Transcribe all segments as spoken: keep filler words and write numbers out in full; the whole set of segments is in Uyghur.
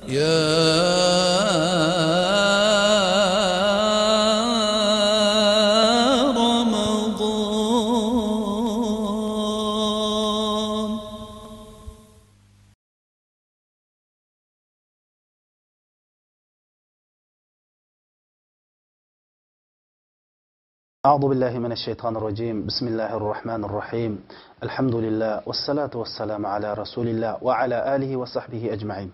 يا رمضان. أعوذ بالله من الشيطان الرجيم. بسم الله الرحمن الرحيم. الحمد لله والصلاة والسلام على رسول الله وعلى آله وصحبه أجمعين.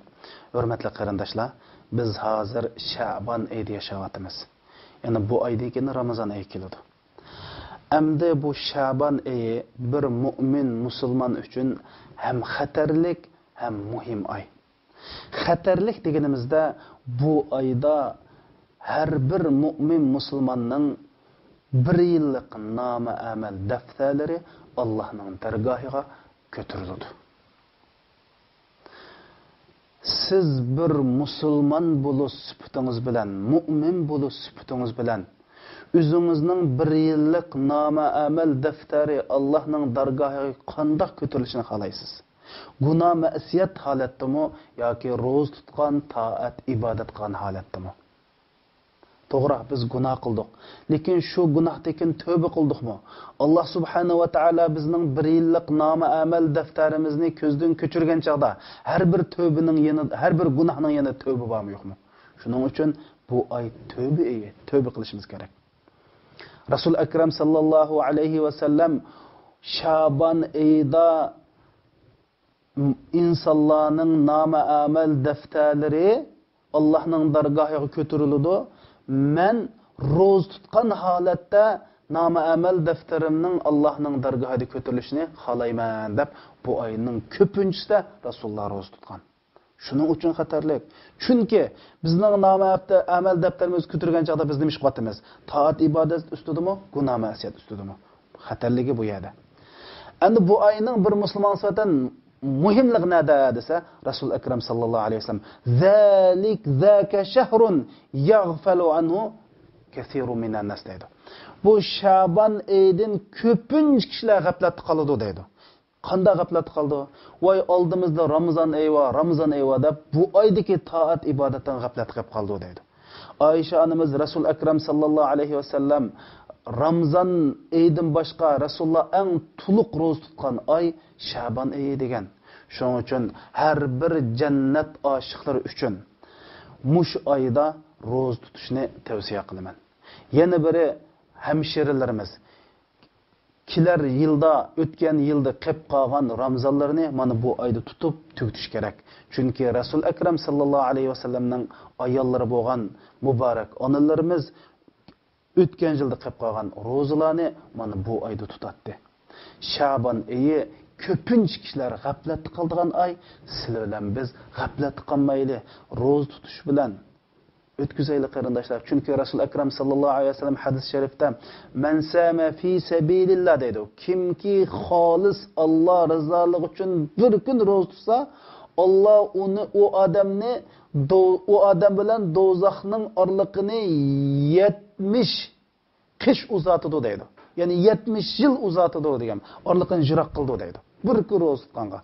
ھۆرمەتلىك قېرىنداشلار، بىز ھازىر شەبان ئېيىدا ياشاۋاتىمىز. يەنى بۇ ئايدىن كېيىن رامىزان ئېيى كېلىدۇ. ئەمدى بۇ شەبان ئېيى بىر مۇئمىن مۇسۇلمان ئۈچۈن ھەم خەتەرلىك، ھەم مۇھىم ئاي. خەتەرلىك دېگىنىمىزدە، بۇ ئايدا ھەر بىر مۇئمىن مۇسۇلماننىڭ بىر يىللىق نامە ئەمەل دەپتەرلىرى ئاللاھنىڭ دەرگاھىغا كۆتۈرۈلىدۇ. سىز بىر مۇسۇلمان بولۇش سۈپىتىڭىز بىلەن، مۇئمىن بولۇش سۈپىتىڭىز بىلەن، ئۆزىڭىزنىڭ بىر يىللىق نامە ئەمەل دەپتەرى ئاللاھنىڭ دەرگاھىغا قانداق كۆتۈرۈلۈشىنى خالايسىز؟ گۇناھ مەسىيەت ھالەتتىمۇ ياكى روزا تۇتقان، تائەت، ئىبادەت قىلغان ھالەتتىمۇ؟ توغرا، بىز گۇناھ قىلدۇق. لېكىن شۇ گۇناھتىن كېيىن تۆبە قىلدۇقمۇ؟ ئاللا سۇبھانەھۇ ۋە تائالا بىزنىڭ بىر يىللىق نامە ئەمەل دەپتەرىمىزنى كۆزدىن كۆچۈرگەن چاغدا، ھەر بىر تۆبىنىڭ يېنىدا، ھەر بىر گۇناھنىڭ يېنىدا تۆبە بارمۇ يوقمۇ؟ شۇنىڭ ئۈچۈن بۇ ئاي تۆبە ئېيى، تۆبە قىلىشىمىز كېرەك. رەسۇل ئەكرەم ساللاللاھۇ ئەلەيھى ۋەسەللەم شابان ئېيىدا ئىنسانلارنىڭ نامە ئەمەل دەپتەرلىرى ئاللاھنىڭ دەرگاھىغا كۆتۈرۈلىدۇ. مەن روزا تۇتقان ھالەتتە نامە ئەمەل دەپتىرىمنىڭ ئاللاھنىڭ دەرگاھىدا كۆتۈرۈلۈشىنى خالايمەن، دەپ بۇ ئاينىڭ كۆپىنچىسىدە رەسۇلۇللا روزا تۇتقان. شۇنىڭ ئۈچۈن خەتەرلىك. چۈنكى بىزنىڭ نامە ئەمەل دەپتىرىمىز كۆتۈرگەن چاغدا بىز نېمە ئىش قىلىۋاتىمىز؟ تائەت ئىبادەت ئۈستىدىمۇ، گۇناھ مەسىيەت ئۈستىدىمۇ؟ خەتەرلىكى بۇ يەردە. ئەمدى بۇ ئاينىڭ بىر مۇسۇلمان سۈپەتەن مۇھىملىقى نەدە دېسە، رەسۇل ئەكرەم ساللاللاھۇ ئەلەيھى ۋەسەللەم، «ذلك، ذاك شهر يغفل عنه كثير من الناس» دەيدۇ. بۇ شابان ئېيىدىن كۆپىنچە كىشىلەر غەپلەتتە قالىدۇ دەيدۇ. قانداق غەپلەتتە قالىدۇ؟ ۋاي، ئالدىمىزدا رامىزان ئېيى بار، رامىزان ئېيى بار دەپ، بۇ ئايدىكى تائەت ئىبادەتتىن غەپلەتتە قېلىپ قالىدۇ دەيدۇ. ئائىشە ئانىمىز، رەسۇل ئەكرەم ساللاللاھۇ ئەلەيھى ۋەسەللەم، رامىزان ئېيىدىن باشقا رەسۇلۇللا ئەڭ تولۇق روزا تۇتقان ئاي شەبان ئېيى دېگەن. شۇنىڭ ئۈچۈن ھەر بىر جەننەت ئاشىقلىرى ئۈچۈن مۇشۇ ئايدا روزا تۇتۇشنى تەۋسىيە قىلىمەن. يەنە بىرى، ھەمشىرىلىرىمىز كېلەر يىلدا، ئۆتكەن يىلدا قېپ قالغان رامىزانلىرىنى مانا بۇ ئايدا تۇتۇپ تۈگىتىش كېرەك. چۈنكى رەسۇل ئەكرەم ساللاللاھۇ ئەلەيھى ۋەسەللەمنىڭ ئاياللىرى بولغان مۇبارەك ئانىلىرىمىز ئۆتكەن يىلدا قېپ قالغان روزىلارنى مانا بۇ ئايدا تۇتاتتى. شەبان ئېيى كۆپىنچە كىشىلەر غەپلەتتە قالىدىغان ئاي، سىلەر بىلەن بىز غەپلەتتە قالمايلى، روزا تۇتۇش بىلەن ئۆتكۈزەيلى، قېرىنداشلار. چۈنكى رەسۇل ئەكرەم ساللاللاھۇ ئەلەيھى ۋەسەللەم ھەدىس شەرىپتە، «مەن سامە في سبيل الله» دەيدۇ. كىمكى خالىس ئاللا رىزالىقى ئۈچۈن بىر كۈن روزا تۇتسا، ئاللا ئۇنى، ئۇ ئادەمنى دو-، ئۇ ئادەم بىلەن دوزاخنىڭ ئارىلىقىنى يەتمىش قىش ئۇزارتىدۇ دەيدۇ. يەنى يەتمىش يىل ئۇزارتىدۇ دېگەن، ئارىلىقىنى يىراق قىلىدۇ دەيدۇ. بىر كۈن روزا تۇتقانغا.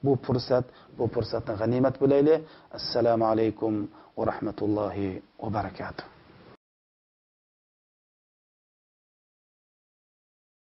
بۇ پۇرسەت، بۇ پۇرسەتنى غەنىيمەت بىلەيلى. ئەسسالامۇ ئەلەيكۇم ۋە رەھمەتۇللاھى ۋە بەرەكاتۇھ.